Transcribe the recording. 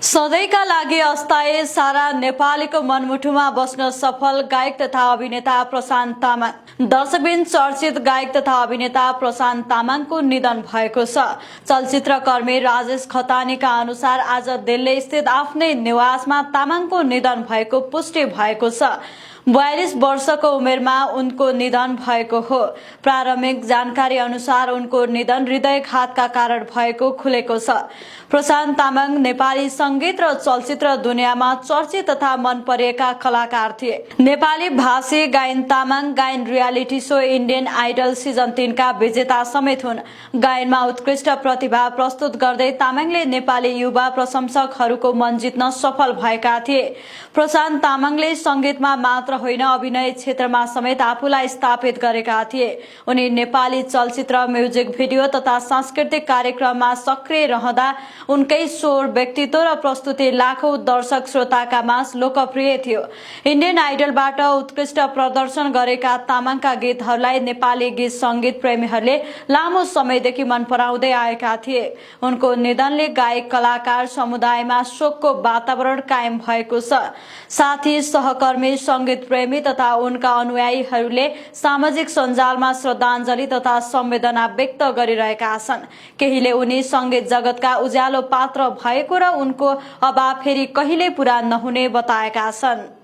सधैँका लागि अस्थायी सारा नेपालीको मनमुटुमा बस्न सफल गायक तथा अभिनेता प्रशान्त तामाङ। दर्शकबिन चर्चित गायक तथा अभिनेता प्रशान्त तामाङको निधन भएको छ। चलचित्रकर्मी राजेश खतानीका अनुसार आज दिल्ली स्थित आफ्नै निवासमा तामाङको निधन भएको पुष्टि भएको छ। 42 वर्षको उमेरमा उनको निधन भएको हो। प्रारम्भिक जानकारी अनुसार उनको निधन हृदयघातका कारण भएको खुलेको छ। प्रशान्त तामाङ नेपाली संगीत र चलचित्र दुनियाँमा चर्चित तथा मन परेका कलाकार थिए। नेपाली भाषी गायन तामाङ गायन reality show Indian Idol season 3 का विजेता समेत हुन्। गायनमा उत्कृष्ट प्रतिभा प्रस्तुत गर्दै तामाङले नेपाली युवा प्रशंसकहरूको मन जित्न सफल भएका थिए। प्रशान्त तामाङले संगीतमा मात्र होइन अभिनय क्षेत्रमा समेत आफूलाई स्थापित गरेका थिए। उनी नेपाली चलचित्र, म्युजिक भिडियो तथा सांस्कृतिक कार्यक्रममा सक्रिय रहँदा उनकै स्वर, व्यक्तित्व र प्रस्तुति लाखौं दर्शक श्रोताका माझ लोकप्रिय थियो। इन्डियन आइडलबाट उत्कृष्ट प्रदर्शन गरेका तामाङका गीतहरूलाई नेपाली गीत संगीत प्रेमीहरूले लामो समयदेखि मन पराउँदै आएका थिए। उनको निधनले गायक कलाकार समुदायमा शोकको वातावरण कायम भएको छ। साथी, सहकर्मी, संगीत प्रेमी तथा उनका अनुयायीहरूले सामाजिक सञ्जालमा श्रद्धाञ्जली तथा संवेदना व्यक्त गरिरहेका छन्। केहीले उनी संगीत जगतका उज्यालो पात्र भएको र उनको अभाव फेरि कहिल्यै पूरा नहुने बताएका छन्।